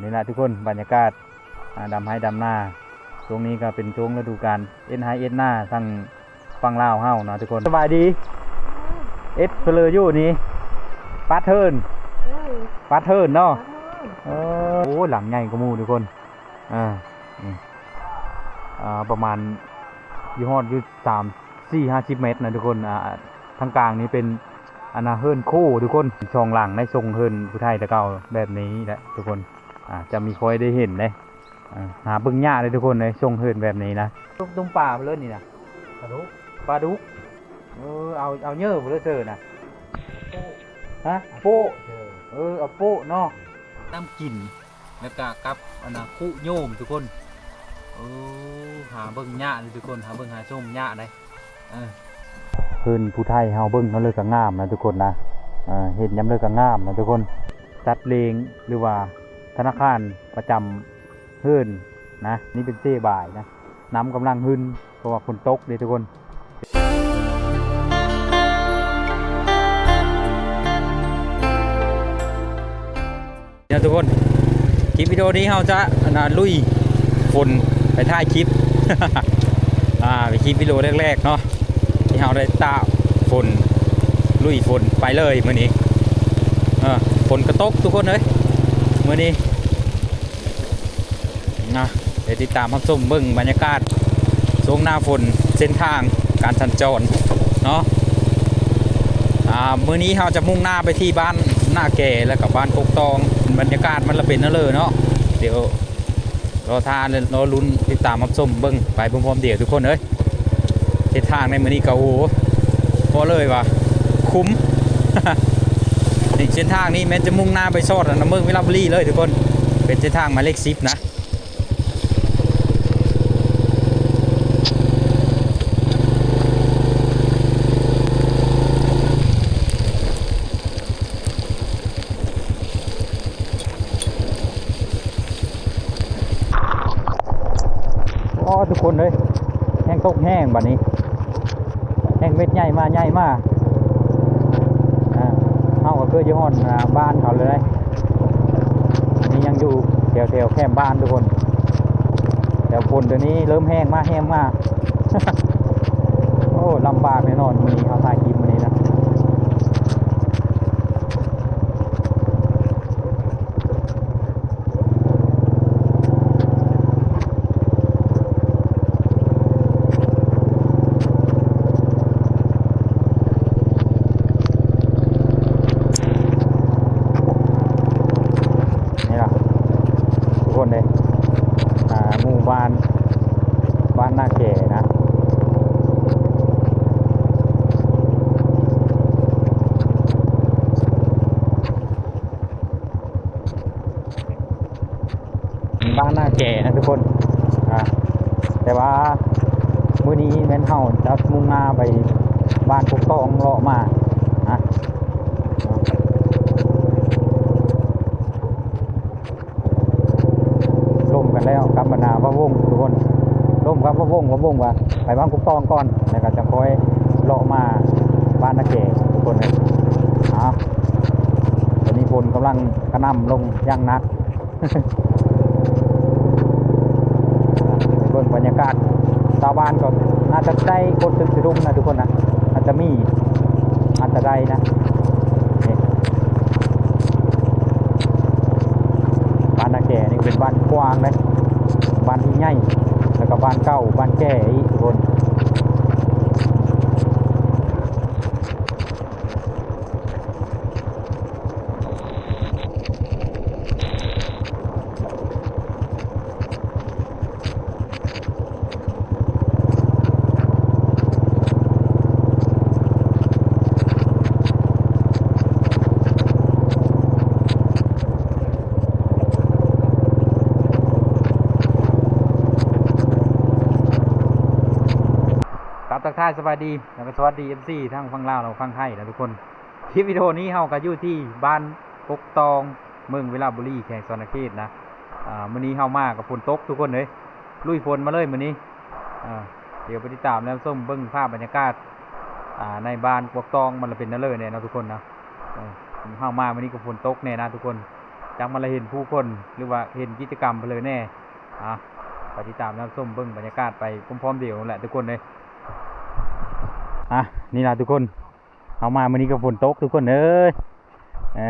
ນີ້ລະທຸກຄົນ ບັນຍາກາດ ອ່າ ດຳໄຮ່ດຳນາ. ຊ່ວງນີ້ກໍເປັນຊ່ວງລະດູການເຮັດໄຮ່ເຮັດນາທາງຝັ່ງລາວເຮົາເນາະທຸກຄົນ. ສະບາຍດີ. ເຮັດສະເລີຢູ່ນີ້ ປາເທີນ ເອີ ປາເທີນເນາະ. ເອີ ໂອ້ ຫຼັງໃຫຍ່ກວ່າໝູ່ທຸກຄົນ. ອ່າ ນີ້ ອ່າ ປະມານຢູ່ ຮອດຢູ່ສາມ ສີ່ ຫ້າສິບແມັດນະທຸກຄົນ. ອ່າ ທາງກາງນີ້ເປັນ ອັນນະ ເຮືອນໂຄທຸກຄົນ ສອງຫຼັງໃນຊົງເຮືອນຜູ້ໄທແຕ່ເກົ່າແບບນີ້ແຫຼະທຸກຄົນ. ອ່າ ຈະມີຄ່ອຍໄດ້ເຫັນເດ້. ອ່າ ຫາເບິ່ງຍາກເດ້ທຸກຄົນເອີຍ ຊົງເຮືອນແບບນີ້ນະ. ຕົ້ມ ຕົ້ມປາພຸ້ນເລີຍນີ້ນະ ປາດຸກ ປາດຸກ. ເອີ ເອົາ ເອົາເຍີພຸ້ນເລີຍເຊີນະ. ຮະ ໂປະ ເອີ ເອົາໂປະເນາະ. ນ້ຳກິນ ແລ້ວກະກັບອັນນະຄຸໂຍມທຸກຄົນ. ເອີ ຫາເບິ່ງຍາກເດ້ທຸກຄົນ ຫາເບິ່ງຫາຊົມຍາກເດ້. ເອີ ເຮືອນຜູ້ໄທເຮົາເບິ່ງຍາມໃດກໍງາມນະທຸກຄົນນະ. ເອີ ເຫັນຍາມໃດກໍງາມນະທຸກຄົນ. ຈັດເລງ ຫຼືວ່າທະນາຄານປະຈຳເຮືອນນະ. ນີ້ເປັນເຊບາຍນະ ນ້ຳກຳລັງຫຶ່ນ ເພາະວ່າຝົນຕົກເດ້ທຸກຄົນ. ເນາະທຸກຄົນ ຄລິບວິດີໂອນີ້ເຮົາຈະ ອັນນະ ລຸຍຝົນໄປຖ່າຍຄລິບ ອ່າ ເປັນຄລິບວິດີໂອແລກໆເນາະ ທີ່ເຮົາໄດ້ຕາກຝົນ ລຸຍຝົນໄປເລີຍມື້ນີ້. ເອີ ຝົນກະຕົກທຸກຄົນເອີຍ ມື້ນີ້ນະ. ດຽວຕິດຕາມຮັບຊົມເບິ່ງບັນຍາກາດຊ່ວງໜ້າຝົນ ເສັ້ນທາງການສັນຈອນເນາະ. ອ່າ ມື້ນີ້ເຮົາຈະມຸ່ງໜ້າໄປທີ່ບ້ານນາແກ ແລ້ວກໍບ້ານກົກຕອງ. ບັນຍາກາດມັນລະເປັນແນວເລີເນາະ ດຽວລໍຖ້າ ລໍລຸ້ນຕິດຕາມຮັບຊົມເບິ່ງໄປພ້ອມໆດຽວທຸກຄົນເອີຍ. ເສັ້ນທາງໃນມື້ນີ້ກໍ ໂອ້ ບອກເລີຍວ່າຄຸ້ມ. ນີ້ເສັ້ນທາງນີ້ແມ່ນຈະມຸ່ງໜ້າໄປຊອດອັນນະ ເມືອງວິລະບູລີເລີຍທຸກຄົນ ເປັນເສັ້ນທາງໝາຍເລກສິບນະ. ອໍ ທຸກຄົນເອີຍ ແຮງຕົກແຮງບາດນີ້ ແຮງເມັດໃຫຍ່ມາໃຫຍ່ມາ. ອ່າ ເຮົາກໍຄືຢູ່ຮອດ ອ່າ ບ້ານເຂົາເລີຍ ນີ້ຍັງຢູ່ແຖວໆແຄມບ້ານທຸກຄົນ. ແຕ່ຝົນດຽວນີ້ເລີ່ມແຮງມາແຮງມາ. ໂອ້ ລຳບາກແນ່ນອນມື້ນີ້ ເຮົາຖ່າຍຄລິບມື້ນີ້ນະ. ນີ້ລະທຸກຄົນເດ້ ອ່າ ໝູ່ບ້ານ ບ້ານນາແກນະ. ບ້ານນາແກນະທຸກຄົນ. ອ່າ ແຕ່ວ່າມື້ນີ້ແມ່ນເຮົາຈະມຸ່ງໜ້າໄປບ້ານກົກຕອງເລາະມານະ. ລົມກັນແລ້ວກັບບັນດາວະວົງທຸກຄົນ ລົມກັບວະວົງ ວະວົງວ່າໄປບ້ານກົກຕອງກ່ອນ ແລ້ວກໍຈະຄ່ອຍເລາະມາບ້ານນາແກທຸກຄົນເອີຍ. ເອົາ ຕອນນີ້ຝົນກຳລັງກະໜ່ຳລົງຢ່າງໜັກ. ເບິ່ງບັນຍາກາດ ຊາວບ້ານກໍໜ້າຈະໃຊ້ກົດຕຶກສະດຸ້ງນະທຸກຄົນນະ ອາດຈະມີ ອາດຈະໄດ້ນະ. ນີ້ ບ້ານນາແກນີ້ເປັນບ້ານກວ້າງເດ້ ບ້ານທີ່ໃຫຍ່ ແລ້ວກໍບ້ານເກົ່າ ບ້ານແກ່ອີກທຸກຄົນ. ກາບທັກທາຍສະບາຍດີ ແລ້ວກໍສະຫວັດດີ ເອັຟຊີ ທັງຝັ່ງລາວ ແລະ ຝັ່ງໄທນະທຸກຄົນ. ຄລິບວິດີໂອນີ້ເຮົາກໍຢູ່ທີ່ບ້ານກົກຕອງ ເມືອງວິລະບູລີ ແຂວງສະຫວັນນະເຂດນະ. ອ່າ ມື້ນີ້ເຮົາມາກໍຝົນຕົກທຸກຄົນເອີຍ ລຸຍຝົນມາເລີຍມື້ນີ້. ອ່າ ດຽວໄປຕິດຕາມແລ້ວຊົມເບິ່ງພາບບັນຍາກາດ ອ່າ ໃນບ້ານກົກຕອງ ມັນລະເປັນແນວເລີແດ່ເນາະທຸກຄົນເນາະ. ເອີ ເຮົາມາມື້ນີ້ກໍຝົນຕົກແດ່ນະທຸກຄົນ. ຈັກມັນລະເຫັນຜູ້ຄົນ ຫຼືວ່າເຫັນກິດຈະກຳເພິ່ນເລີຍແດ່. ອ່າ ໄປຕິດຕາມຮັບຊົມເບິ່ງບັນຍາກາດໄປພ້ອມໆດຽວນັ້ນແຫຼະທຸກຄົນເອີຍ. ອ່າ ນີ້ລະທຸກຄົນ ເຮົາມາມື້ນີ້ກໍຝົນຕົກທຸກຄົນເອີຍ. ເອີ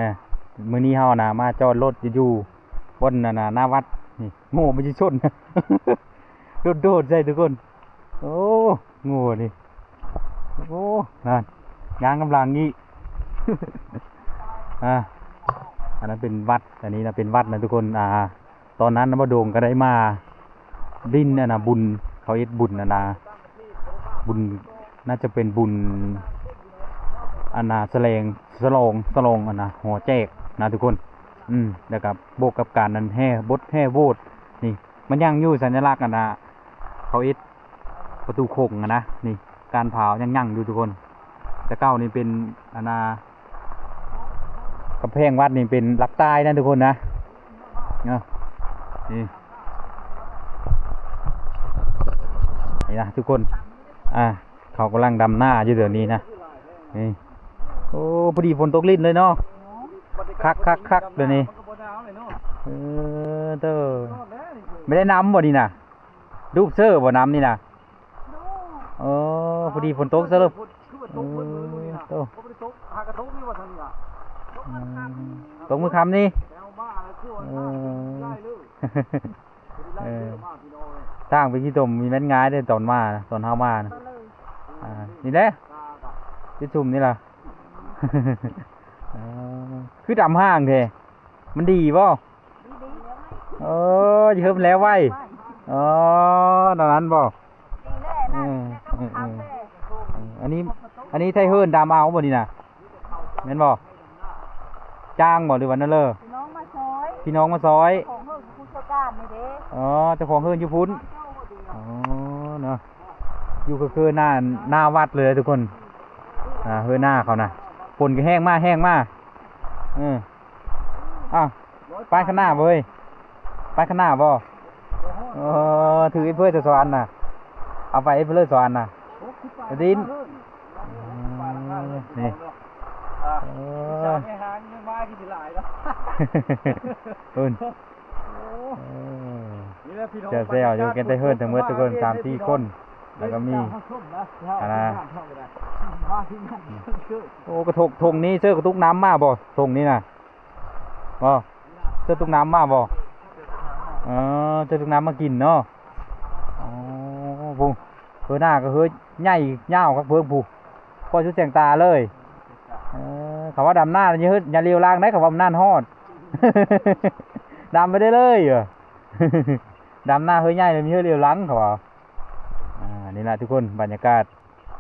ມື້ນີ້ເຮົານະມາຈອດລົດຢູ່ ຢູ່ບ່ອນນັ້ນນະ ໜ້າວັດນີ້. ໂອ້ ມັນຊິຊົນ ໂດດໆໃສ່ທຸກຄົນ. ໂອ້ ໂງ່ນີ້ ໂອ້ ນັ້ນ ຍ່າງນຳຫຼັງອີກ. ອ່າ ອັນນັ້ນເປັນວັດ ອັນນີ້ນະເປັນວັດນະທຸກຄົນ. ອ່າ ຕອນນັ້ນນະ ບ່າວໂດງກໍໄດ້ມາຫຼິ້ນ ອັນນະ ບຸນ ເຂົາເຮັດບຸນ ອັນນະ ບຸນ ໜ້າຈະເປັນບຸນ ອັນນະ ສະແຫຼງ ສະຫຼອງ ສະຫຼອງ ອັນນະ ຫໍແຈກນະທຸກຄົນ. ອືມ ແລ້ວກໍບວກກັບການນັ້ນ ແຫ່ ບົດແຫ່ໂຫວດນີ້ ມັນຍັງຢູ່ສັນຍະລັກ ອັນນະ ເຂົາເຮັດປະຕູໂຂງຫັ້ນນະ. ນີ້ ການຜາວຍັງຍັງຢູ່ທຸກຄົນ. ແຕ່ເກົ່ານີ້ເປັນ ອັນນະ ກຳແພງວັດນີ້ເປັນຫຼັກຕາຍນະທຸກຄົນນະ. ເນາະ ນີ້ ນີ້ນະທຸກຄົນ. ອ່າ ເຂົາກຳລັງດຳນາຢູ່ດຽວນີ້ນະ. ນີ້ ໂອ້ ພໍດີຝົນຕົກລິນເລີຍເນາະ. ຄັກໆໆ ດຽວນີ້. ເອີ ເຕີ ບໍ່ໄດ້ນຳບໍ່ນີ້ນະ? ລູກເຊີບໍ່ນຳນີ້ນະ? ເອີ ພໍດີຝົນຕົກຊະເລີຍ. ເອີ ໂຕ ຫາກະທົງນີ້ວ່າຊັ້ນນີ້ລະ. ອືມ ຕົກມື້ຄ່ຳນີ້. ເອີ ເອີ ທາງໄປຂີ້ຕົມມີແມ່ນງ່າຍເດ້ ຕອນມາ ຕອນເຮົາມານະ. ອ່າ ນີ້ແຫຼະ ຈຸດຊຸມນີ້ລະ. ເອີ ຄືດຳຫ່າງແທ້ ມັນດີບໍ່? ເອີ ເຮີບແລ້ວໄວ. ອໍ ແນວນັ້ນບໍ່? ເອີ ເອີ ເອີ ອັນນີ້ ອັນນີ້ໄທເຮີນດຳເອົາບໍ່ນີ້ນະ ແມ່ນບໍ່? ຈ້າງບໍ່ ຫຼືວ່າແນວເລີ? ພີ່ນ້ອງມາຊ່ອຍ ພີ່ນ້ອງມາຊ່ອຍ. ຂອງເຮີນຜູ້ຈັດການນີ້ເດ້. ອໍ ເຈົ້າຂອງເຮີນຢູ່ພຸ້ນ. ອໍ ເນາະ ຢູ່ຄື ຄືໜ້າ ໜ້າວັດເລີຍທຸກຄົນ. ອ່າ ເຮີນໜ້າເຂົານະ ຝົນກໍແຮງມາ ແຮງມາ. ເອີ ອ້າວ ໄປຂ້າງໜ້າບໍ່ເຮີ້ຍ? ໄປຂ້າງໜ້າບໍ່? ເອີ ຖືເອັດເພີ້ສະຫວັນນະ ເອົາໄປເອັດເພີ້ສະຫວັນນະ ດິນ. ອືມ ນີ້ ເອີ ເອີ ແຊວໆຢູ່ກັນ ໄດ້ເຮີນທັງໝົດທຸກຄົນ ສາມສີ່ຄົນ ແລ້ວກໍມີ ອັນນະ ໂອ້ ກະທົງ ທົງນີ້ເຊີກະຕຸກນ້ຳມາບໍ່? ທົງນີ້ນະ ບໍ່ ເຊີຕຸກນ້ຳມາບໍ່? ເອີ ເຊີຕຸກນ້ຳມາກິນເນາະ. ໂອ້ ພຸ້ນ ເຮີໜ້າກໍເຮີໃຫຍ່ຍາວຄັກເພິ່ງ ຜູ້ ພໍສຸດແສງຕາເລີຍ. ເອີ ເຂົາວ່າດຳນາ ຢ່າເຮີ ຢ່າຫຼຽວຫຼັງໄດ໋ ເຂົາວ່າມັນນານຮອດ ດຳໄປໄດ້ເລີຍ ເອີ ດຳນາເຮີໃຫຍ່ ແລ້ວມີເຮີຫຼຽວຫຼັງ ເຂົາວ່າ. ອ່າ ນີ້ລະທຸກຄົນ ບັນຍາກາດ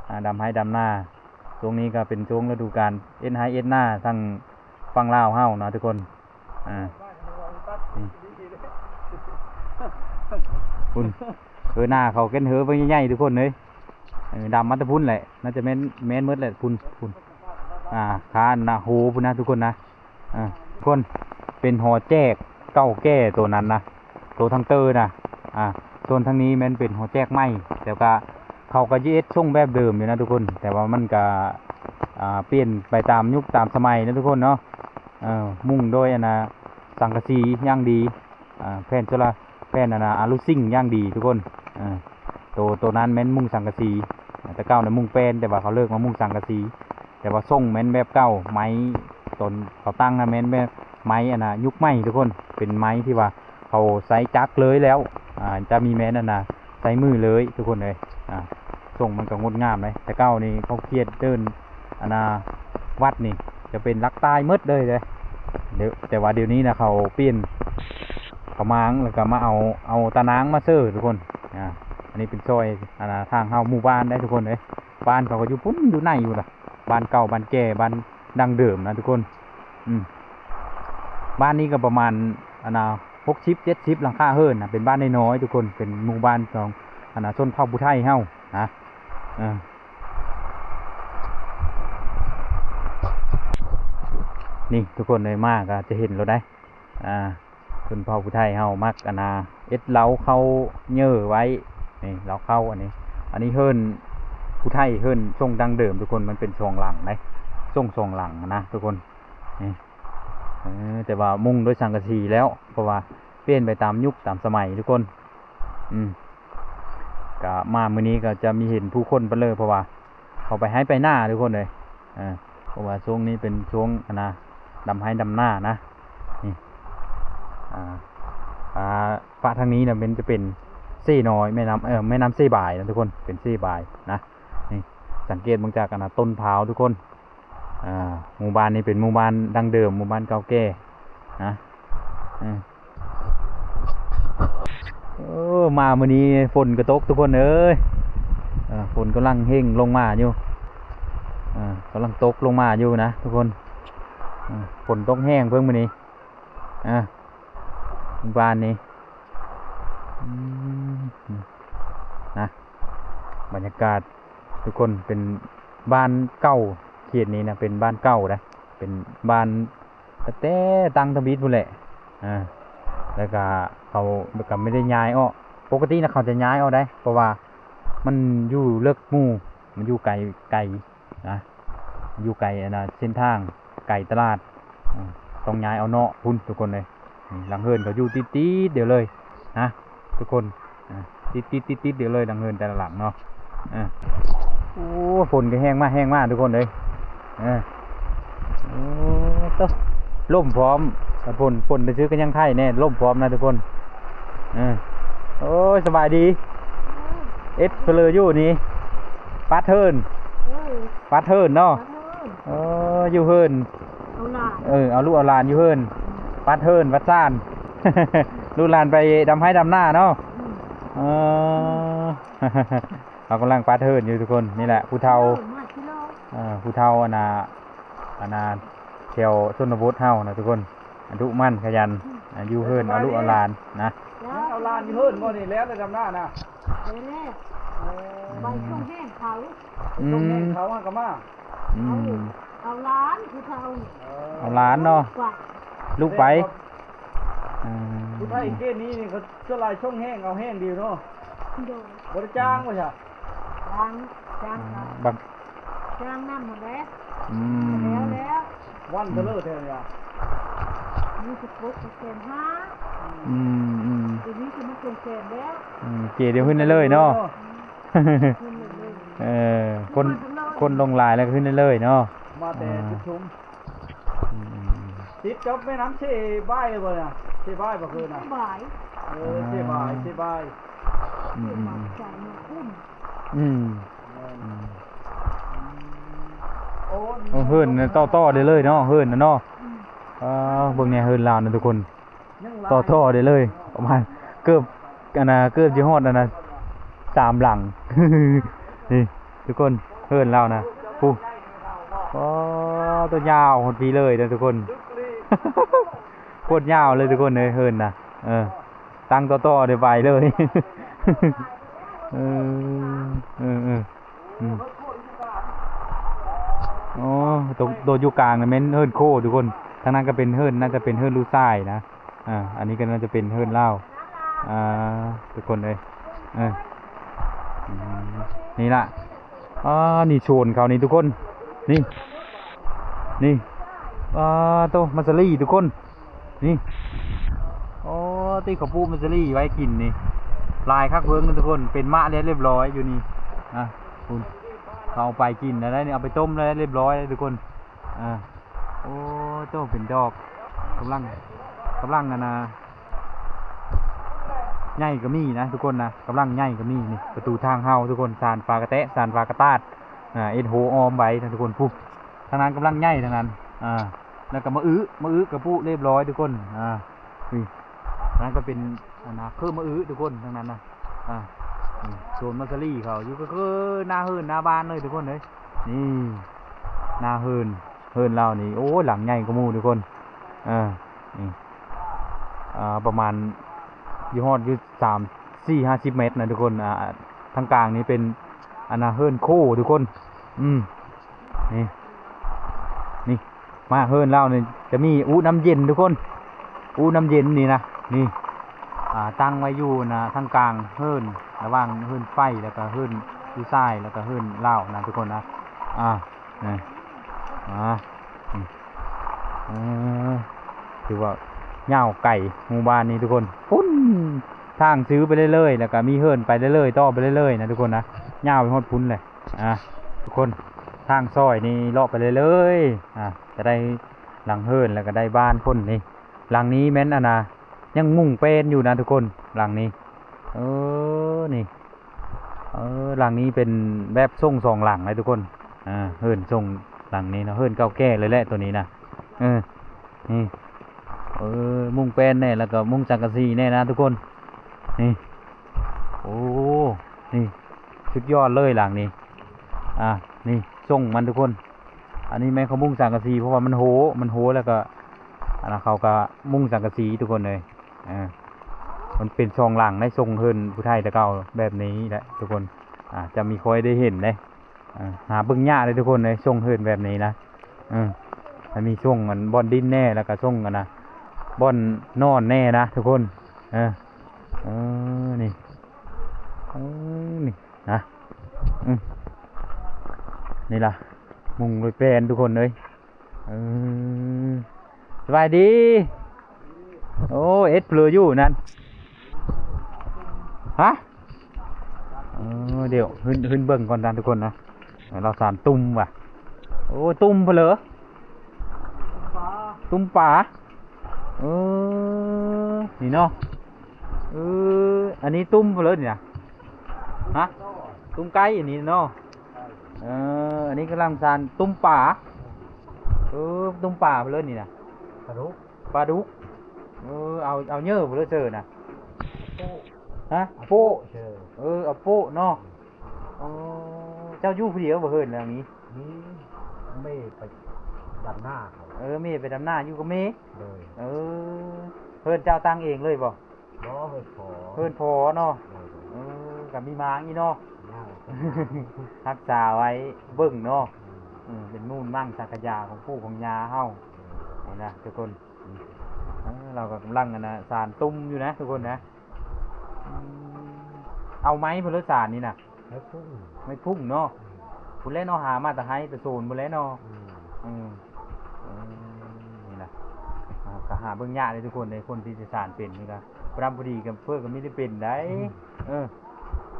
ອ່າ ດຳໄຮ່ດຳນາ. ຊ່ວງນີ້ກໍເປັນຊ່ວງລະດູການເຮັດໄຮ່ເຮັດນາ ທາງຝັ່ງລາວເຮົາເນາະທຸກຄົນ. ອ່າ ນີ້ ພຸ້ນ ເຮີໜ້າເຂົາເກັນເຮີໃບໃຫຍ່ໆ ທຸກຄົນເອີຍ. ເອີ ດຳມາແຕ່ພຸ້ນແຫຼະ ໜ້າຈະແມ່ນ ແມ່ນໝົດແຫຼະ ພຸ້ນ ພຸ້ນ. ອ່າ ຄານນະ ໂຫ ພຸ້ນນະທຸກຄົນນະ. ອ່າ ຄົນ ເປັນຫໍແຈກເກົ່າແກ່ໂຕນັ້ນນະ ໂຕທາງເຕີນະ. ອ່າ ສ່ວນທາງນີ້ແມ່ນເປັນຫໍແຈກໃໝ່ ແຕ່ກະ ເຂົາກະຈະເຮັດຊົງແບບເດີມຢູ່ນະທຸກຄົນ ແຕ່ວ່າມັນກະ ອ່າ ປ່ຽນໄປຕາມຍຸກຕາມສະໄໝນະທຸກຄົນເນາະ. ເອີ ມຸງໂດຍ ອັນນະ ສັງກະສີຢ່າງດີ ອ່າ ແຜ່ນໂຊລາ ແຜ່ນ ອັນນະ ອາລູຊິງຢ່າງດີທຸກຄົນ. ເອີ ໂຕ ໂຕນັ້ນແມ່ນມຸງສັງກະສີ ແຕ່ເກົ່ານະມຸງແປ້ນ ແຕ່ວ່າເຂົາເລີກມາມຸງສັງກະສີ. ແຕ່ວ່າຊົງແມ່ນແບບເກົ່າ ໄມ້ຕອນເຂົາຕັ້ງນະແມ່ນແບບໄມ້ ອັນນະ ຍຸກໃໝ່ທຸກຄົນ ເປັນໄມ້ທີ່ວ່າເຂົາໃຊ້ຈັກເລີຍແລ້ວ. ອ່າ ຈະມີແມ່ນ ອັນນະ ໃຊ້ມືເລີຍທຸກຄົນເອີຍ. ອ່າ ຊົງມັນກໍງົດງາມເດ້ ແຕ່ເກົ່ານີ້ເຂົາຂຽນເດີ່ນ ອັນນະ ວັດນີ້ຈະເປັນຫຼັກຕາຍໝົດເລີຍເດ້. ດຽວ ແຕ່ວ່າດຽວນີ້ນະເຂົາປ່ຽນ ເຂົາມ້າງ ແລ້ວກໍມາເອົາ ເອົາຕານາງມາເສີທຸກຄົນ. ອ່າ ອັນນີ້ເປັນຊອຍ ອັນນະ ທາງເຮົາໝູ່ບ້ານໄດ໋ທຸກຄົນເອີຍ. ບ້ານເຂົາກໍຢູ່ພຸ້ນ ຢູ່ໃນພຸ້ນລະ ບ້ານເກົ່າ ບ້ານແກ່ ບ້ານດັ້ງເດີມນະທຸກຄົນ. ອືມ ບ້ານນີ້ກໍປະມານ ອັນນະ ຫົກສິບເຈັດສິບຫຼັງຄາເຮືອນນະ ເປັນບ້ານນ້ອຍໆທຸກຄົນ ເປັນໝູ່ບ້ານຂອງ ອັນນະ ຊົນເຜົ່າຜູ້ໄທເຮົານະ. ເອີ ນີ້ທຸກຄົນເອີຍ ມາກໍຈະເຫັນໂລດໄດ໋. ອ່າ ຊົນເຜົ່າຜູ້ໄທເຮົາມັກ ອັນນະ ເຮັດເລົ້າເຂົ້າເຍີ້ໄວ້ ນີ້ ເລົ້າເຂົ້າ ອັນນີ້ ອັນນີ້ເຮືອນຜູ້ໄທ ເຮືອນຊົງດັ້ງເດີມທຸກຄົນ ມັນເປັນສອງຫຼັງເດ້ ຊົງສອງຫຼັງນະທຸກຄົນ. ນີ້ ເອີ ແຕ່ວ່າມຸງດ້ວຍສັງກະສີແລ້ວ ເພາະວ່າປ່ຽນໄປຕາມຍຸກຕາມສະໄໝທຸກຄົນ. ອືມ ກະມາມື້ນີ້ກໍຈະມີເຫັນຜູ້ຄົນປານເລີ ເພາະວ່າເຂົາໄປໄຮ່ໄປນາທຸກຄົນເອີຍ. ເອີ ເພາະວ່າຊ່ວງນີ້ເປັນຊ່ວງ ອັນນະ ດຳໄຮ່ດຳນານະ. ນີ້ ອ່າ ອ່າ ປະທາງນີ້ນະ ເປັນ ຈະເປັນເຊນ້ອຍ ແມ່ນ້ຳ ເອີ ແມ່ນ້ຳເຊບາຍນະທຸກຄົນ ເປັນເຊບາຍນະ. ນີ້ ສັງເກດເບິ່ງຈາກ ອັນນະ ຕົ້ນພ້າວທຸກຄົນ. ອ່າ ໝູ່ບ້ານນີ້ເປັນໝູ່ບ້ານດັ້ງເດີມ ໝູ່ບ້ານເກົ່າແກ່ນະ. ເອີ ໂອ້ ມາມື້ນີ້ຝົນກໍຕົກທຸກຄົນເອີຍ. ເອີ ຝົນກຳລັງເຮ່ງລົງມາຢູ່ ເອີ ກຳລັງຕົກລົງມາຢູ່ນະທຸກຄົນ. ເອີ ຝົນຕົກແຮງເພິ່ງມື້ນີ້ ອ່າ ໝູ່ບ້ານນີ້. ອືມ ນະ ບັນຍາກາດທຸກຄົນ ເປັນບ້ານເກົ່າ ເຂດນີ້ນະ ເປັນບ້ານເກົ່ານະ ເປັນບ້ານຕັ້ງແຕ່ຕັ້ງທຳອິດພຸ້ນແຫຼະ. ອ່າ ແລ້ວກະເຂົາກໍບໍ່ໄດ້ຍ້າຍອອກ ປົກກະຕິນະ ເຂົາຈະຍ້າຍອອກໄດ໋ ເພາະວ່າມັນຢູ່ເລິກໝູ່ ມັນຢູ່ໄກ ໄກ ນະ ຢູ່ໄກ ອັນນະ ເສັ້ນທາງ ໄກຕະຫຼາດ. ອືມ ຕ້ອງຍ້າຍອອກນອກພຸ້ນທຸກຄົນເອີຍ. ນີ້ ຫຼັງເຮືອນເຂົາຢູ່ຕິດໆດຽວເລີຍນະທຸກຄົນ. ອ່າ ຕິດໆໆດຽວເລີຍ ຫຼັງເຮືອນແຕ່ລະຫຼັງເນາະ. ເອີ ໂອ້ ຝົນກໍແຮງມາ ແຮງມາທຸກຄົນເອີຍ. ເອີ ໂອ້ ໂຕ ລົມພ້ອມ ຝົນ ຝົນຊື່ໆກໍຍັງໄຄແນ່ ລົມພ້ອມນະທຸກຄົນ. ເອີ ໂອ້ຍ ສະບາຍດີ. ເອັດເຜລີຢູ່ນີ້ ປາເທີນ ເອີ ປາເທີນເນາະ. ເອີ ເອີ ຢູ່ເຮືອນ ເອົາຫຼານ ເອີ ເອົາລູກເອົາຫຼານຢູ່ເຮືອນ ປາເທີນ ປາຊານ ລູກຫຼານໄປດຳໄຮ່ດຳນາເນາະ. ອືມ ເອີ ເຮົາກຳລັງປາເທີນຢູ່ທຸກຄົນ. ນີ້ແຫຼະຜູ້ເຖົ້າ ເອີ ມາກິໂລ ເອີ ຜູ້ເຖົ້າ ອັນນ່າ ອັນນ່າ ແຖວຊົນນະບົດເຮົານະທຸກຄົນ ອະດຸໝັ້ນຂະຫຍັນ ອືມ ອ່າ ຢູ່ເຮືອນ ເອີ ສະບາຍດີ ເອົາລູກເອົາຫຼານນະ. ຍັງເອົາຫຼານຢູ່ເຮືອນບໍ່ນີ້ ແລ້ວແຕ່ດຳນານະ? ແລ້ວແລ້ວ ເອີ ໄປສົ່ງແຫ້ງເຂົາ ອືມ ສົ່ງແຫ້ງເຂົາ ຫາກໍມາ ອືມ ເອົາຫຼານຜູ້ເຖົ້ານີ້ ເອີ ເອົາຫຼານເນາະ ລູກໄປ ລູກໄປ. ເອີ ຜູ້ໄທເກດນີ້ນີ້ ເຂົາສ່ວນຫຼາຍສົ່ງແຫ້ງ ເອົາແຫ້ງດຽວເນາະ. ໂດຍ ບໍ່ໄດ້ຈ້າງບໍ່ຊະ? ຈ້າງ ຈ້າງ ອ່າ ເຂົາ ບັກ ຈ້າງນຳຫັ້ນແຫຼະ. ອືມ ແລ້ວ ແລ້ວ ວັນເທົ່າເລີແທ້ນີ້ຫວາ? ມີສິບຫົກ ແສນຫ້າ. ອືມ ອືມ ດຽວນີ້ຊິມາເປັນແສນແລ້ວ. ອືມ ເກດດຽວຂຶ້ນໄດ້ເລີຍເນາະ. ອືມ ເອີ ຄົນ ຄົນລົງຫຼາຍແລ້ວກໍຂຶ້ນໄດ້ເລີຍເນາະ. ມາແຕ່ ອ່າ ຈຸດຊຸມ ອືມ ຕິດກັບແມ່ນ້ຳເຊບາຍເລີຍບໍ່ນະ? ເຊບາຍບໍ່ຄືນະ? ເຊບາຍ ເອີ ອ່າ ເຊບາຍ ເຊບາຍ. ອືມ ອືມ ອືມ ແມ່ນ ອືມ ໂອ້ ເຮືອນຕໍ່ໆໄດ້ເລີຍເນາະ ເຮືອນນະເນາະ. ອືມ ອ່າ ເບິ່ງແດ່ເຮືອນລາວນະທຸກຄົນ ຕໍ່ໆໄດ້ເລີຍ ປະມານເກືອບ ອັນນ່າ ເກືອບຊິຮອດ ອັນນ່າ ສາມຫຼັງ. ນີ້ທຸກຄົນ ເຮືອນລາວນະ ພຸ້ນ ອໍ ຕົວຍາວຮອດພີ້ເລີຍນະທຸກຄົນ ໂຄດຍາວເລີຍທຸກຄົນເອີຍ ເຮືອນນະ. ເອີ ຕັ້ງຕໍ່ໆໄດ້ໄປເລີຍ. ເອີ ເອີ ເອີ ອືມ ອໍ ໂຕ ໂຕຢູ່ກາງນະແມ່ນເຮືອນໂຄທຸກຄົນ ທາງນັ້ນກໍເປັນເຮືອນ ໜ້າຈະເປັນເຮືອນລູກຊາຍນະ. ອ່າ ອັນນີ້ກໍໜ້າຈະເປັນເຮືອນລາວ ອ່າ ທຸກຄົນເອີຍ. ເອີ ອືມ ນີ້ລະ ອ່າ ນີ້ໂຊນເຂົານີ້ທຸກຄົນ ນີ້ ນີ້ ອ່າ ໂຕ ມັດສະລີທຸກຄົນ. ນີ້ ໂອ້ ທີ່ເຂົາປູກມັດສະລີໄວ້ກິນນີ້ ຫຼາຍຄັກເພິ່ງນະທຸກຄົນ ເປັນໝາກແລ້ວລຽບລ້ອຍຢູ່ນີ້. ອ່າ ພຸ້ນ ເຂົາເອົາໄປກິນແລ້ວນີ້ ເອົາໄປຕົ້ມແລ້ວລຽບລ້ອຍທຸກຄົນ. ອ່າ ໂອ້ ໂຕເປັນດອກ ກຳລັງ ກຳລັງ ອັນນ່າ ໃຫຍ່ກໍມີນະທຸກຄົນນະ ກຳລັງໃຫຍ່ກໍມີ. ນີ້ປະຕູທາງເຂົ້າທຸກຄົນ ຊານຝາກະແຕະ ຊານຝາກະຕາດ ອ່າ ເຮັດໂຮອ້ອມໄວ້ນະທຸກຄົນ. ພຸ້ນ ທາງນັ້ນກຳລັງໃຫຍ່ທາງນັ້ນ ອ່າ ແລ້ວກໍມະອຶ ມະອຶກໍປູກລຽບລ້ອຍທຸກຄົນ. ອ່າ ນີ້ ທາງນັ້ນກໍເປັນ ອັນນ່າ ເຄືມະອຶທຸກຄົນ ທາງນັ້ນນະ. ອ່າ ນີ້ ສວນມັດສະລີເຂົາຢູ່ ກໍຄືໜ້າເຮືອນໜ້າບ້ານເລີຍທຸກຄົນເອີຍ. ນີ້ ໜ້າເຮືອນ ເຮືອນລາວນີ້ ໂອ້ຍ ຫຼັງໃຫຍ່ກວ່າໝູ່ທຸກຄົນ. ເອີ ນີ້ ອ່າ ປະມານຢູ່ ຮອດຢູ່ສາມ ສີ່ ຫ້າສິບແມັດນະທຸກຄົນ. ອ່າ ທາງກາງນີ້ເປັນ ອັນນ່າ ເຮືອນໂຄທຸກຄົນ. ອືມ ນີ້ ນີ້ ມາເຮືອນລາວນີ້ຈະມີອຸນ້ຳເຢັນທຸກຄົນ ອຸນ້ຳເຢັນນີ້ນະ. ນີ້ ອ່າ ຕັ້ງໄວ້ຢູ່ນະ ທາງກາງເຮືອນ ລະຫວ່າງເຮືອນໄຟ ແລ້ວກະເຮືອນຜູ້ຊາຍ ແລ້ວກະເຮືອນລາວນະທຸກຄົນນະ. ອ່າ ນີ້ ອ່າ ນີ້ ເອີ ນີ້ ຖືວ່າຍາວໄກ ໝູ່ບ້ານນີ້ທຸກຄົນ ພຸ້ນ ທາງຊື່ໄປເລື້ອຍໆ ແລ້ວກໍມີເຮືອນໄປເລື້ອຍໆ ຕໍ່ໄປເລື້ອຍໆນະທຸກຄົນນະ ຍາວໄປຮອດພຸ້ນເລີຍ. ອ່າ ທຸກຄົນ ທາງຊອຍນີ້ເລາະໄປເລື້ອຍໆ ອ່າ ຈະໄດ້ຫຼັງເຮືອນ ແລ້ວກໍໄດ້ບ້ານຄົນນີ້. ຫຼັງນີ້ແມ່ນ ອັນນ່າ ຍັງມຸງແປ້ນຢູ່ນະທຸກຄົນ ຫຼັງນີ້. ເອີ ນີ້ ເອີ ຫຼັງນີ້ເປັນແບບຊົງສອງຫຼັງເລີຍທຸກຄົນ. ອ່າ ເຮືອນຊົງຫຼັງນີ້ເນາະ ເຮືອນເກົ່າແກ່ເລີຍແຫຼະໂຕນີ້ນະ. ເອີ ນີ້ ເອີ ມຸງແປ້ນແດ່ ແລ້ວກໍມຸງສັງກະສີແດ່ນະທຸກຄົນ. ນີ້ ໂອ້ ນີ້ ສຸດຍອດເລີຍຫຼັງນີ້. ອ່າ ນີ້ຊົງມັນທຸກຄົນ. ອັນນີ້ແມ່ນເຂົາມຸງສັງກະສີ ເພາະວ່າມັນໂຮ ມັນໂຮ ແລ້ວກໍ ອັນນັ້ນ ເຂົາກໍມຸງສັງກະສີທຸກຄົນເອີຍ. ອ່າ ມັນເປັນສອງຫຼັງໃນຊົງເຮືອນຜູ້ໄທແຕ່ເກົ່າແບບນີ້ແຫຼະທຸກຄົນ. ອ່າ ຈະມີຄ່ອຍໄດ້ເຫັນເດ້. ອ່າ ຫາເບິ່ງຍາກເດ້ທຸກຄົນເອີຍ ຊົງເຮືອນແບບນີ້ນະ. ເອີ ມັນມີຊົງອັນບ່ອນດິນແດ່ ແລ້ວກໍຊົງອັນນ່າ ບ່ອນນອນແດ່ນະທຸກຄົນ. ເອີ ເອີ ນີ້ ເອີ ນີ້ນະ. ອືມ ນີ້ລະ ມຸງດ້ວຍແປ້ນທຸກຄົນເອີຍ. ເອີ ສະບາຍດີ. ໂອ້ ເຮັດເຜີຢູ່ນັ້ນ ຮະ? ເອີ ດຽວຂຶ້ນ ຂຶ້ນເບິ່ງກ່ອນນະທຸກຄົນນະ. ເອີ ລາວສານຕຸ້ມວ່າ ໂອ້ ຕຸ້ມເຜີ ຕຸ້ມປາ. ເອີ ນີ້ເນາະ. ເອີ ອັນນີ້ຕຸ້ມເຜີນີ້ນະ ຮະ? ຕຸ້ມໄກ່ອັນນີ້ເນາະ. ເອີ ອັນນີ້ກຳລັງສານຕຸ້ມປາ. ເອີ ຕຸ້ມປາເຜີນີ້ນະ ປາດຸກ ປາດຸກ. ເອີ ເອົາ ເອົາເຍີເຜີເຊີນະ ໂປ້ ຮະ? ເອົາໂປ້ ໂປ້ເຊີ. ເອີ ເອົາໂປ້ເນາະ. ອໍ ເຈົ້າຢູ່ຜູ້ດຽວບໍ່ເຮືອນຫຼັງນີ້? ນີ້ ເມໄປດຳນາເຂົາ. ເອີ ເມໄປດຳນາ ຢູ່ກັບເມ. ໂດຍ. ເອີ ເຮືອນເຈົ້າຕັ້ງເອງເລີຍບໍ່? ບໍ່ ເຮືອນພໍ່ ເຮືອນພໍ່ເນາະ. ໂດຍ ໂດຍ. ເອີ ກໍມີໝາງອີກເນາະ ຍັງ ຮັກສາໄວ້ເບິ່ງເນາະ. ອືມ ເອີ ເປັນມູນມັງສັກກະຢາຂອງປູ່ຂອງຍ່າເຮົາ. ໂດຍ ນີ້ນະທຸກຄົນ. ເອີ ລາວກໍກຳລັງ ອັນນ່າ ສານຕຸ້ມຢູ່ນະທຸກຄົນນະ. ອືມ ເອົາໄມ້ພຸ້ນເລີ ສານນີ້ນະ. ໄມ້ພຸ້ງ ໄມ້ພຸ້ງເນາະ. ອືມ ພຸ້ນແຫຼະເນາະ ຫາມາແຕ່ໄຮ່ແຕ່ໂຊນພຸ້ນແຫຼະເນາະ. ອືມ ອືມ ເອີ ນີ້ນະ ອ່າ ກໍຫາເບິ່ງຍາກເດ້ທຸກຄົນເດ້ ຄົນທີ່ຈະສານເປັນນີ້ກໍ ຜູ້ດຳຜູ້ດີກໍເພິ່ນກໍມີໄດ້ເປັນໄດ໋. ອືມ ເອີ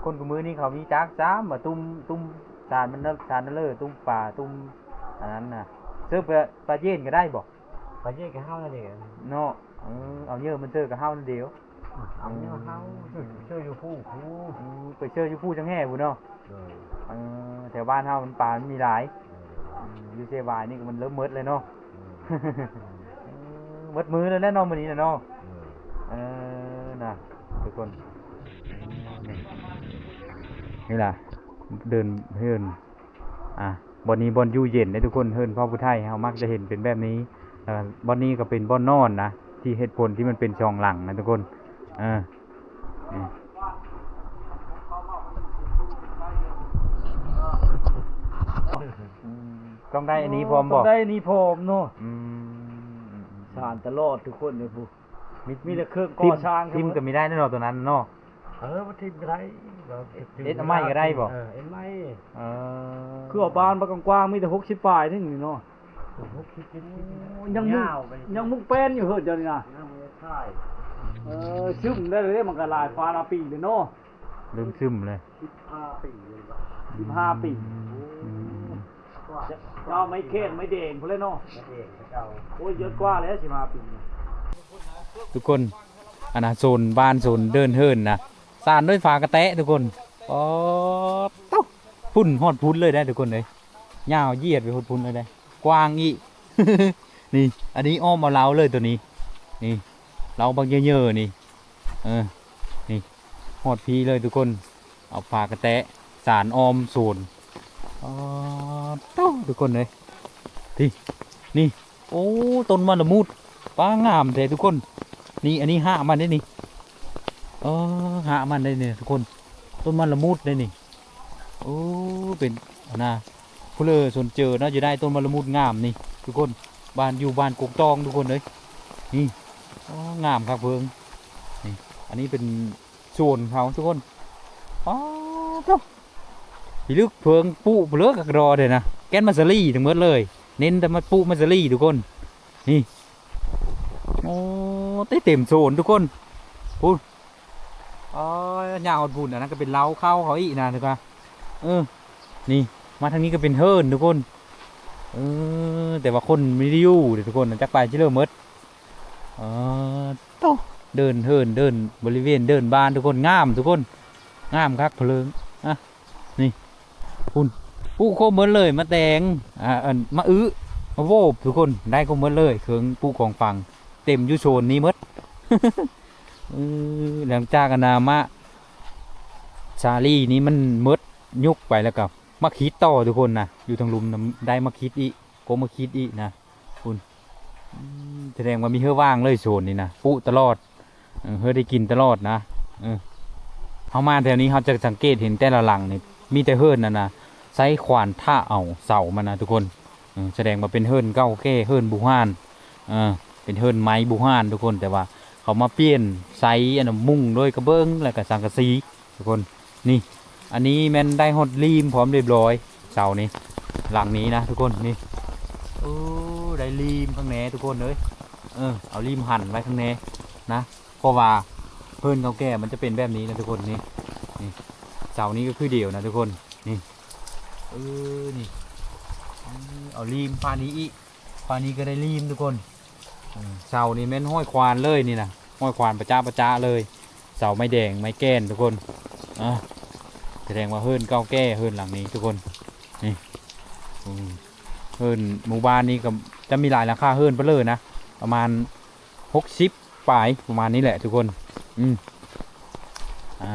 ຄົນຄູ່ມື້ນີ້ເຂົາມີຈັກຊ້ຳວ່າ ຕຸ້ມ ຕຸ້ມສານມັນ ສານນັ້ນເລີ ຕຸ້ມປາ ຕຸ້ມອັນນັ້ນນະ. ເສີບປາ ປາເຢັນກໍໄດ້ບໍ່? ປາເຢັນກໍເຮົານັ້ນເອງເນາະ. ເອີ ເອົາເຍີມັນເສີບກໍເຮົານັ້ນດຽວ. ເອົາແນວເຮົາ ເອີ ເຊີຢູ່ພູ້ ພູ້ ອືມ ໄປເຊີຢູ່ພູ້ຈັງແຫ່ພຸ້ນເນາະ. ໂດຍ ເອີ ແຖວບ້ານເຮົາມັນປາມັນມີຫຼາຍ. ໂດຍ ອືມ ຢູ່ເຊວາຍນີ້ກໍມັນເລີ່ມໝົດແລ້ວເນາະ. ໂດຍ ເອີ ໝົດມື້ແລ້ວແຫຼະເນາະ ມື້ນີ້ນະເນາະ. ໂດຍ ເອີ ນະ ທຸກຄົນ ນີ້ລະ ເດີ່ນເຮືອນ ອ່າ ບ່ອນນີ້ບ່ອນຢູ່ເຢັນເດ້ທຸກຄົນ. ເຮືອນເຜົ່າຜູ້ໄທເຮົາມັກຈະເຫັນເປັນແບບນີ້. ແລ້ວບ່ອນນີ້ກໍເປັນບ່ອນນອນນະ ທີ່ເຫດຜົນທີ່ມັນເປັນສອງຫຼັງນະທຸກຄົນ. ເອີ ນີ້ ອືມ ຕ້ອງໄດ້ອັນນີ້ພ້ອມບໍ່? ຕ້ອງໄດ້ອັນນີ້ພ້ອມເນາະ. ອືມ ສານຕະຫຼອດທຸກຄົນເດ້ຜູ້ ມີ ມີແຕ່ເຄື່ອງກໍ່ສ້າງ ຖິ້ມກໍມີໄດ້ເນາະ ໂຕນັ້ນເນາະ. ເອີ ບໍ່ຖິ້ມກໍໄດ້ ເຮັດ ເຮັດໃໝ່ກໍໄດ້ບໍ່? ເອີ ເຮັດໃໝ່. ເອີ ຄືເອົາບານມາກວ້າງໆ ມີແຕ່ຫົກສິບປາຍໜຶ່ງນີ້ເນາະ. ຫົກສິບ ເຈັດສິບ ໂອ້ ຍັງມຸງ ຍັງມຸງແປ້ນຢູ່ເຮີດດຽວນີ້ນະ. ຍັງບໍ່ໄດ້ຂາຍ. ເອີ ຊຶມໄດ້ເລີຍ ມັນກໍຫຼາຍປາຍປີແລ້ວເນາະ. ເລີ່ມຊຶມເລີຍ ສິບຫ້າປີເລີຍ. ສິບຫ້າປີ. ອືມ ເຈົ້າໄມ້ແຂນໄມ້ແດງພຸ້ນແຫຼະເນາະ. ໄມ້ແດງເຈົ້າ ໂອ້ຍ ເຍອະກວ່າແລ້ວ ສິບຫ້າປີ ທຸກຄົນ. ອັນນະ ໂຊນບ້ານ ໂຊນເດີ່ນເຮືອນນະ ສານດ້ວຍຝາກະແຕະທຸກຄົນ. ປາດໂທ້ ພຸ້ນ ຮອດພຸ້ນເລີຍໄດ໋ທຸກຄົນເອີຍ. ຍາວຢຽດໄປຮອດພຸ້ນເລີຍໄດ໋ ກວ້າງອີກ. ນີ້ ອັນນີ້ອ້ອມເອົາເລົາເລີຍໂຕນີ້. ນີ້ ເລົາບັກເຍີໆນີ້. ເອີ ນີ້ ຮອດພີ້ເລີຍທຸກຄົນ. ເອົາຝາກະແຕະສານອ້ອມໂຊນ. ປາດໂທ້ ທຸກຄົນເອີຍ ທີ່ ນີ້ ໂອ້ ຕົ້ນມະລະມຸດ ປາ ງາມແທ້ທຸກຄົນ. ນີ້ ອັນນີ້ຮາກມັນເດ້ນີ້. ເອີ ຮາກມັນເດ້ນີ້ທຸກຄົນ ຕົ້ນມະລະມຸດເດ້ນີ້. ໂອ້ ເປັນ ອັນນະ ຜູ້ເລີສົນເຈີເນາະ ຈະໄດ້ຕົ້ນມະລະມຸດງາມນີ້ທຸກຄົນ. ບ້ານ ຢູ່ບ້ານກົກຕອງທຸກຄົນເອີຍ. ນີ້ ໂອ້ ງາມຄັກເພິ່ງ. ນີ້ ອັນນີ້ເປັນ ສວນເຂົາທຸກຄົນ. ປາດໂທ້ ພິລຶກເພິ່ງປຸເລີກະກະດໍເດ້ນະ ແກ່ນມາສາລີທັງໝົດເລີຍ. ເນັ້ນແຕ່ມາປຸມາສາລີທຸກຄົນ. ນີ້ โอ้ เต็มโซนทุกคน พุ้น อ๋อ ย่างฮอดพุ้น อันนั้นก็เป็นเล้าข้าวเขาอีกนะ ทุกคน เออ นี่ มาทางนี้ก็เป็นเฮือนทุกคน เออ แต่ว่าคนไม่ได้อยู่เด้อทุกคน จักไปจิเลิมหมด เออ โต เดินเฮือน เดินบริเวณ เดินบ้านทุกคน งามทุกคน งามคักเพลิง อ่ะ นี่ พุ้น ปลูกครบหมดเลย มาแตง อ่า อัน มาอึ มาโวบ ทุกคน ได้ครบหมดเลย เครื่องปลูกของฝัง เต็มอยู่โซนนี้หมด เออ หลังจากอันน่ะ มะสาลีนี่มันหมด ยุกไปแล้วก็ มาคิดต่อทุกคนนะ อยู่ทางลุ่มน่ะ ได้มาคิดอีก ก็มาคิดอีกนะ พุ้น อืม แสดงว่ามีเฮือว่างเลยโซนนี้นะ ปลูกตลอด เออ เฮือได้กินตลอดนะ เออ เฮามาแถวนี้เฮาจะสังเกตเห็นแต่ละหลังนี่ มีแต่เฮือนนั่นนะ ใช้ขวานทะเอาเสามันนะทุกคน เออ แสดงว่าเป็นเฮือนเก่าแก่ เฮือนบูฮาน เออ เป็นเฮือนไม้บูฮานทุกคน แต่ว่าเขามาเปลี่ยนใช้อันน่ะมุงด้วยกระเบื้องแล้วก็สังกะสี ทุกคน นี่ อันนี้แม่นได้ฮอดลีมพร้อมเรียบร้อย เสานี้ หลังนี้นะทุกคน นี่ โอ้ ได้ลีมข้างแหน่ทุกคนเอ้ย เออ เอาลีมหั่นไว้ข้างแหน่นะ เพราะว่าเฮือนเก่าแก่มันจะเป็นแบบนี้นะทุกคน นี่ นี่ เสานี้ก็คือเดียวนะทุกคน นี่ เออ นี่ เออ เอาลีมผ้านี้อีก ผ้านี้ก็ได้ลีมทุกคน อืม เสานี่แม่นห้อยขวานเลยนี่นะ ห้อยขวานประจ๊ะประจ๊ะเลย เสาไม้แดงไม้แก่นทุกคน อ่า แสดงว่าเฮือนเก่าแก่เฮือนหลังนี้ทุกคน นี่ อืม เฮือนหมู่บ้านนี้ก็จะมีหลายหลังคาเฮือนไปเลยนะ ประมาณหกสิบปลาย ประมาณนี้แหละทุกคน อืม อ่า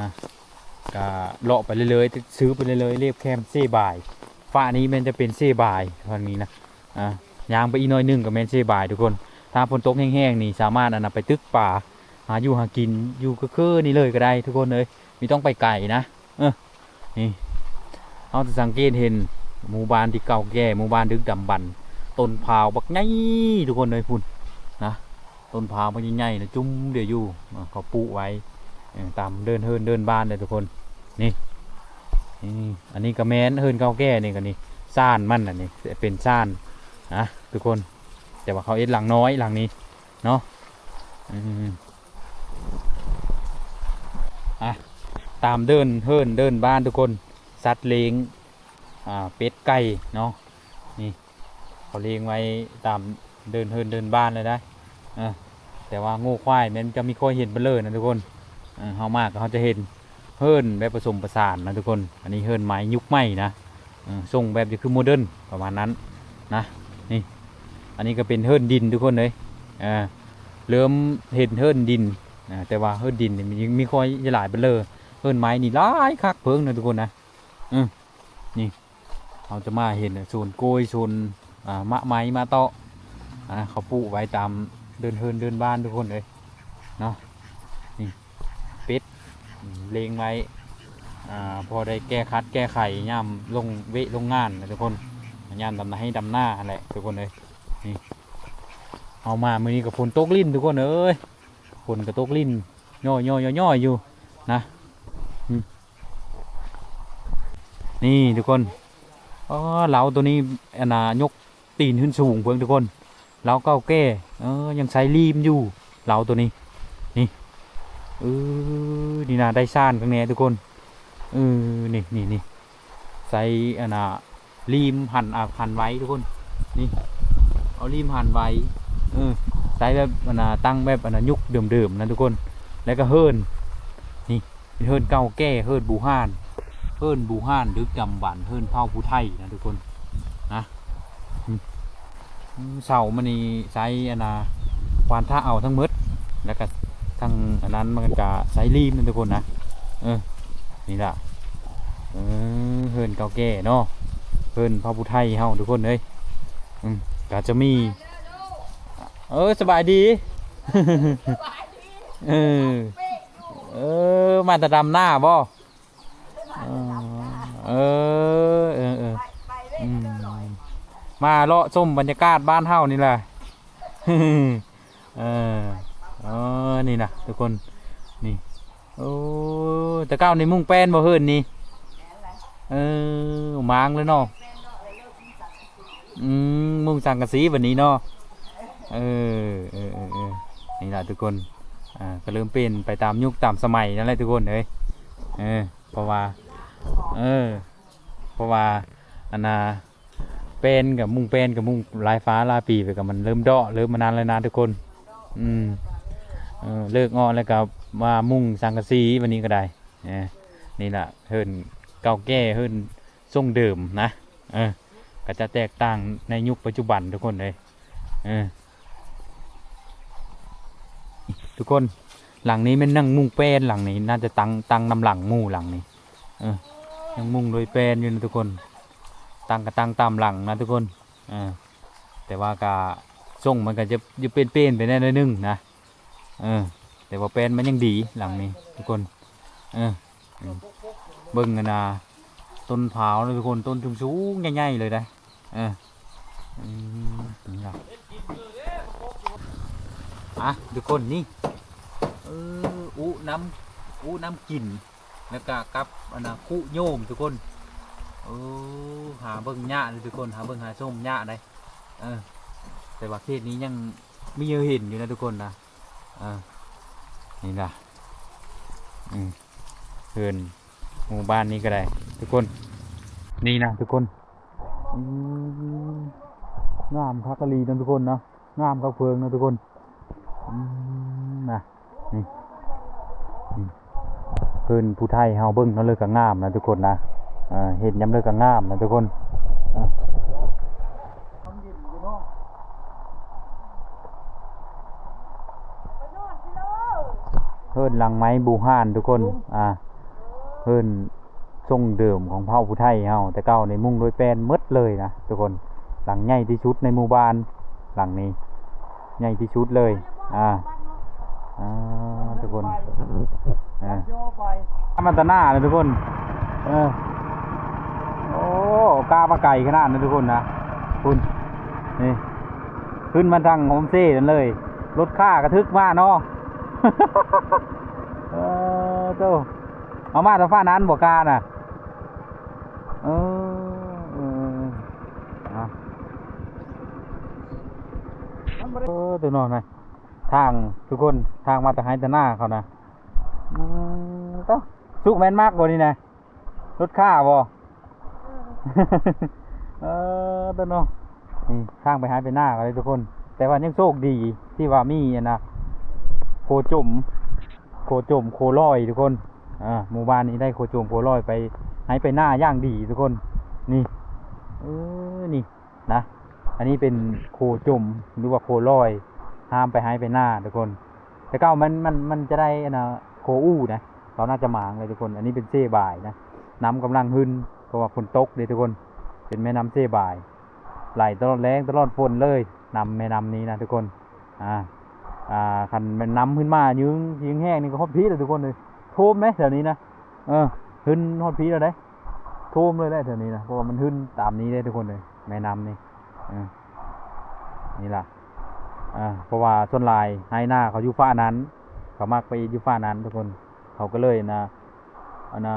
ก็เลาะไปเรื่อยๆ ซื้อไปเรื่อยๆ เลียบแคมเซบาย ฝั่งนี้แม่นจะเป็นเซบาย ฝั่งนี้นะ อ่า ย่างไปอีกหน่อยหนึ่งก็แม่นเซบายทุกคน ถ้าฝนตกแฮงๆ นี่สามารถอันน่ะไปตึกปลา หาอยู่หากิน อยู่คือๆ นี่เลยก็ได้ทุกคนเอ้ย ไม่ต้องไปไกลนะ เออ นี่ เฮาจะสังเกตเห็นหมู่บ้านที่เก่าแก่ หมู่บ้านดึกดำบรรพ์ ต้นพร้าวบักใหญ่ทุกคนเอ้ย พุ้น นะ ต้นพร้าวบักใหญ่ๆ นะ จุ่มเดียวอยู่ อ่า เขาปลูกไว้ เออ ตามเดินเฮือนเดินบ้านเลยทุกคน นี่ นี่ อันนี้ก็แม่นเฮือนเก่าแก่นี่ก็นี่ ซานมันน่ะนี่ เป็นซาน นะ ทุกคน แต่ว่าเขาเฮ็ดหลังน้อยหลังนี้เนาะ อืม อ่ะ ตามเดินเฮือนเดินบ้านทุกคน สัตว์เลี้ยง อ่า เป็ดไก่เนาะ นี่ เขาเลี้ยงไว้ตามเดินเฮือนเดินบ้านเลยนะ เออ แต่ว่างัวควายแม่นจะไม่ค่อยเห็นเปลอนะทุกคน เออ เฮามาก็เฮาจะเห็นเฮือนแบบผสมผสานนะทุกคน อันนี้เฮือนไม้ยุคใหม่นะ เออ ทรงแบบจะคือโมเดิร์นประมาณนั้นนะ นี่ อันนี้ก็เป็นเฮือนดินทุกคนเอ้ย เออ เริ่มเห็นเฮือนดิน อ่า แต่ว่าเฮือนดินนี่มันยังไม่ค่อยจะหลายเปลอ เฮือนไม้นี่หลายคักเพิ่งนะทุกคนนะ อืม นี่ เราจะมาเห็นโซนกล้วย โซน อ่า มะไม้ มะเตาะ อ่า เขาปลูกไว้ตามเฮือนเฮือนเฮือนบ้านทุกคนเอ้ย เนาะ นี่ เป็ด อืม เลี้ยงไว้ อ่า พอได้แก้คัดแก้ไขยามลงเวะลงงานนะทุกคน ยามดำนาให้ดำนาหั่นแหละทุกคนเอ้ย นี่ เอามามื้อนี้ก็ฝนตกลิ้นทุกคนเอ้ย ฝนก็ตกลิ้น ย่อยๆๆๆ อยู่นะ อืม นี่ทุกคน อ๋อ เล้าตัวนี้ อันน่ะ ยกตีนขึ้นสูงเพิ่งทุกคน เล้าเก่าแก่ เออ ยังใช้ลีมอยู่ เล้าตัวนี้ นี่ เออ นี่นะ ได้ซ่านข้างในทุกคน เออ นี่ นี่ นี่ ใช้ อันน่ะ ลีมหั่น อ่ะ หั่นไว้ทุกคน นี่ เอาลีมหั่นไว้ เออ ใช้แบบ อันน่ะ ตั้งแบบ อันน่ะ ยุคเดิมๆ นะทุกคน แล้วก็เฮือน นี่ เป็นเฮือนเก่าแก่ เฮือนบูฮาน เฮือนบูฮาน ดึกดำบรรพ์ เฮือนเผ่าผู้ไทยนะทุกคน นะ อืม อืม เสามันนี่ใช้ อันน่ะ ควานทะเอาทั้งหมด แล้วก็ทางอันนั้นมันก็ใช้ลีมนะทุกคนนะ เออ นี่ล่ะ เออ เฮือนเก่าแก่เนาะ เฮือนเผ่าผู้ไทยเฮาทุกคนเอ้ย อืม ก็จะมี เออ สบายดี เออ เออ มาแต่ดำนาบ่ เออ เออ เออ เออ อืม มาเลาะชมบรรยากาศบ้านเฮานี่แหละ เออ เออ นี่นะทุกคน นี่ โอ้ แต่เก่านี่มุงแป้นบ่เฮือนนี่ เออ มางเลยเนาะ อืม มุงสังกะสีบัดนี้เนาะ เออ เออ เออ เออ ນີ້ລະທຸກຄົນ ອ່າ ກໍເລີ່ມປ່ຽນໄປຕາມຍຸກຕາມສະໄໝນັ້ນແຫຼະທຸກຄົນເອີຍ. ເອີ ເພາະວ່າ ເອີ ເພາະວ່າ ອັນນ່າ ແປ້ນກັບມຸງແປ້ນກັບມຸງຫຼາຍຟ້າຫຼາຍປີໄປ ກໍມັນເລີ່ມເດາະ ເລີ່ມມານານແລ້ວນະທຸກຄົນ. ອືມ ເອີ ເລີກເອາະແລ້ວກໍມາມຸງສັງກະສີ ບັດນີ້ກໍໄດ້. ເອີ ນີ້ລະເຮືອນເກົ່າແກ່ ເຮືອນຊົງເດີມນະ. ເອີ ກໍຈະແຕກຕ່າງໃນຍຸກປັດຈຸບັນທຸກຄົນເອີຍ. ເອີ ທຸກຄົນ ຫຼັງນີ້ແມ່ນຍັງມຸງແປ້ນ ຫຼັງນີ້ໜ້າຈະຕັ້ງ ຕັ້ງນຳຫຼັງໝູ່ຫຼັງນີ້. ເອີ ຍັງມຸງໂດຍແປ້ນຢູ່ນະທຸກຄົນ ຕັ້ງກໍຕັ້ງຕາມຫຼັງນະທຸກຄົນ. ເອີ ແຕ່ວ່າກະຊົງມັນກໍຈະ ຈະເປັນໆໄປແດ່ໜ້ອຍໜຶ່ງນະ. ເອີ ແຕ່ວ່າແປ້ນມັນຍັງດີຫຼັງນີ້ທຸກຄົນ. ເອີ ເບິ່ງຫັ້ນນະ ຕົ້ນພ້າວນະທຸກຄົນ ຕົ້ນສູງໆໃຫຍ່ໆເລີຍໄດ໋. ເອີ ອືມ ນີ້ລະ ອ່ະ ທຸກຄົນ ນີ້ ເອີ ອຸນ້ຳ ອຸນ້ຳກິນ ແລ້ວກະກັບ ອັນນ່າ ຄຸໂຍມທຸກຄົນ. ໂອ້ ຫາເບິ່ງຍາກເລີຍທຸກຄົນ ຫາເບິ່ງຫາຊົມຍາກໄດ໋. ເອີ ແຕ່ວ່າເຂດນີ້ຍັງມີໃຫ້ເຫັນຢູ່ນະທຸກຄົນນະ. ເອີ ນີ້ນະ ອືມ ເຮືອນໝູ່ບ້ານນີ້ກໍໄດ້ທຸກຄົນ. ນີ້ນະທຸກຄົນ ອືມ ງາມຄັກອີ່ຫຼີນະທຸກຄົນເນາະ ງາມຄັກເພິ່ງນະທຸກຄົນ. ອືມ ນະ ນີ້ ນີ້ ເພິ່ນຜູ້ໄທເຮົາເບິ່ງນຳເລີກະງາມນະທຸກຄົນນະ. ເອີ ເຫັນຍາມເລີກະງາມນະທຸກຄົນ. ເອີ ເຮືອນຫຼັງໄມ້ບູຮານທຸກຄົນ. ອ່າ ເຮືອນຊົງເດີມຂອງເຜົ່າຜູ້ໄທເຮົາ ແຕ່ເກົ່ານີ້ມຸງໂດຍແປ້ນໝົດເລີຍນະທຸກຄົນ. ຫຼັງໃຫຍ່ທີ່ສຸດໃນໝູ່ບ້ານ ຫຼັງນີ້ໃຫຍ່ທີ່ສຸດເລີຍ. ອ່າ ອ່າ ທຸກຄົນ ອ່າ ມາແຕ່ໜ້າເລີຍທຸກຄົນ. ເອີ ໂອ້ ກ້າມາໄກຂະໜາດນັ້ນທຸກຄົນນະ. ພຸ້ນ ນີ້ ຂຶ້ນມາທາງໂຮມສເຕນັ້ນເລີຍ ລົດຄ້າກະຖືກມາເນາະ. ເອີ ໂຕ ເອົາມາແຕ່ຟ້ານັ້ນບໍ່ກ້ານະ. ເອີ ເອີ ເອີ ເອີ ເອີ ເອີ ໂຕນ້ອງນະ ທາງທຸກຄົນ ທາງມາແຕ່ໄຮ່ແຕ່ນາເຂົານະ. ອືມ ໂຕ ສຸກແມ່ນມັກບໍ່ນີ້ນະ ລົດຄ້າບໍ່? ເອີ ໂຕນ້ອງ ນີ້ທາງໄປໄຮ່ໄປນາເຂົາເລີຍທຸກຄົນ. ແຕ່ວ່າຍັງໂຊກດີທີ່ວ່າມີ ອັນນ່າ ໂຄຈົມ ໂຄຈົມໂຄລອຍທຸກຄົນ. ອ່າ ໝູ່ບ້ານນີ້ໄດ້ໂຄຈົມໂຄລອຍໄປໄຮ່ໄປນາຢ່າງດີທຸກຄົນ. ນີ້ ເອີ ນີ້ນະ ອັນນີ້ເປັນໂຄຈົມ ຫຼືວ່າໂຄລອຍ ຫ້າມໄປໄຮ່ໄປນາທຸກຄົນ. ແຕ່ເກົ່າມັນ ມັນ ມັນຈະໄດ້ ອັນນ່າ ໂຄອູ້ນະ ເຂົາໜ້າຈະໝາງເລີຍທຸກຄົນ. ອັນນີ້ເປັນເຊບາຍນະ ນ້ຳກຳລັງຫຶ່ນ ເພາະວ່າຝົນຕົກເດ້ທຸກຄົນ. ເປັນແມ່ນ້ຳເຊບາຍ ໄຫຼຕະຫຼອດແລ້ງຕະຫຼອດຝົນເລີຍ ນ້ຳແມ່ນ້ຳນີ້ນະທຸກຄົນ. ອ່າ ອ່າ ຄັນແມ່ນນ້ຳຂຶ້ນມາຍືງ ຍືງແຮງນີ້ກໍຮອດພີ້ແລ້ວທຸກຄົນເອີຍ. ຖ້ວມເດ້ແຖວນີ້ນະ ເອີ ຫຶ່ນຮອດພີ້ແລ້ວເດ້ ຖ້ວມເລີຍແຫຼະແຖວນີ້ນະ ເພາະວ່າມັນຫຶ່ນຕາມນີ້ເດ້ທຸກຄົນເອີຍ ແມ່ນ້ຳນີ້. ເອີ ນີ້ລະ ອ່າ ເພາະວ່າສ່ວນຫຼາຍໄຮ່ນາເຂົາຢູ່ຟາກນັ້ນ ເຂົາມັກໄປຢູ່ຟາກນັ້ນທຸກຄົນ. ເຂົາກໍເລີຍນະ ອັນນ່າ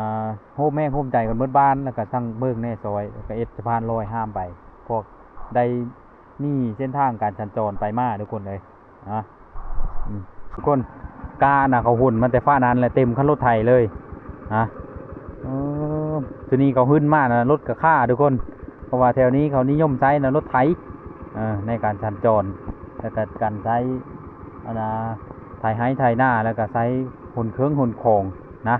ໂຮມແຮງໂຮມໃຈກັນເບິດບ້ານ ແລ້ວກໍສັ່ງເບິ່ງແດ່ຊ່ອຍ ແລ້ວກໍເຮັດສະພານລອຍຫ້າມໄປ ພວກໄດ້ມີເສັ້ນທາງການສັນຈອນໄປມາທຸກຄົນເອີຍ. ອ່າ ອືມ ທຸກຄົນ ກ້ານະ ເຂົາຫົນມາແຕ່ຟາກນັ້ນແຫຼະ ເຕັມຄັນລົດໄຖເລີຍນະ. ເອີ ຊຸດນີ້ເຂົາຫຶ່ນມານະ ລົດກໍຄ້າທຸກຄົນ ເພາະວ່າແຖວນີ້ເຂົານິຍົມໃຊ້ນະລົດໄຖ ເອີ ໃນການສັນຈອນ ແລ້ວກໍການໃຊ້ ອັນນ່າ ໄຖໄຮ່ໄຖນາ ແລ້ວກໍໃຊ້ຂົນເຄື່ອງຂົນຂອງນະ.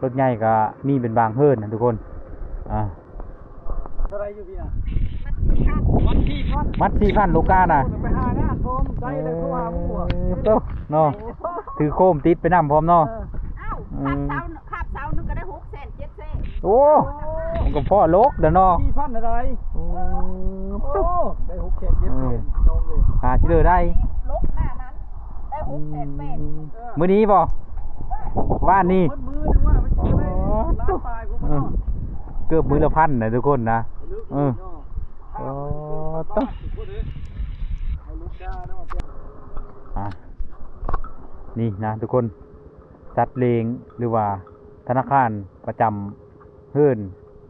ລົດໃຫຍ່ກໍມີເປັນບາງເຫີນນະທຸກຄົນ. ອ່າ ເທົ່າໃດຢູ່ພີ້ນະ? ມັດສີ່ພັນ ມັດສີ່ພັນລູກຄ້ານະ. ໂອ້ ໄປຫາງານພ້ອມໄດ້ເລີຍ ເພາະວ່າໝູ່ ເອີ ໂຕເນາະ ຖືໂຄມຕິດໄປນຳພ້ອມເນາະ. ເອີ ອ້າວ ອືມ ຄາບເສົາ ຄາບເສົາໜຶ່ງກໍໄດ້ຫົກແສນ ເຈັດແສນ. ໂອ້ ມັນກໍພໍລົກເດ້ເນາະ ສີ່ພັນເທົ່າໃດ. ໂອ້ ໂອ້ ໄດ້ຫົກແສນ ເຈັດແສນ ເອີ ພີ່ນ້ອງເອີຍ ຫາຊິເລີໄດ້ ລົກໜ້ານັ້ນ ໄດ້ຫົກແສນແປດ. ອືມ ມື້ນີ້ບໍ່? ວານນີ້ ໝົດມື້ໜຶ່ງວ່າມັນຊິໄດ້ລ້ານປາຍພຸ້ນເນາະ. ເອີ ເກືອບມື້ລະພັນນະທຸກຄົນນະ. ເອີ ໂອ້ ໂຕ ອ່າ ນີ້ນະທຸກຄົນ ສັດລ້ຽງ ຫຼືວ່າທະນາຄານປະຈຳເຮືອນ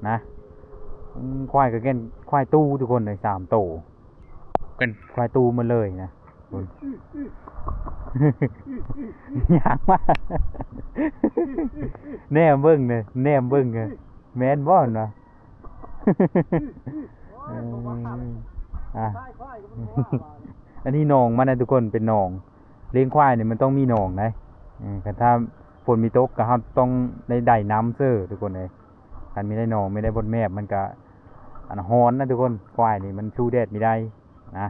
ນະ. ອືມ ຄວາຍກໍແມ່ນຄວາຍຕູ້ທຸກຄົນເອີຍ ສາມໂຕ ເປັນຄວາຍຕູ້ໝົດເລີຍນະ. ພຸ້ນ ຍ່າງມາ ແນມເບິ່ງເດີ ແນມເບິ່ງເດີ ແມ່ນບໍ່ຫັ້ນນະ? ເອີ ອ່ະ ອັນນີ້ໜອງມັນນະທຸກຄົນ ເປັນໜອງ ລ້ຽງຄວາຍນີ້ມັນຕ້ອງມີໜອງໃດ໋ ເອີ ຄັນຖ້າຝົນມີຕົກກໍເຮົາຕ້ອງໄດ້ໄດນຳເຊີທຸກຄົນເອີຍ ຄັນມີໄດ້ໜອງ ມີໄດ້ບົດແມບ ມັນກໍ ອັນ ຮ້ອນນະທຸກຄົນ ຄວາຍນີ້ມັນສູ້ແດດມີໄດ້ນະ.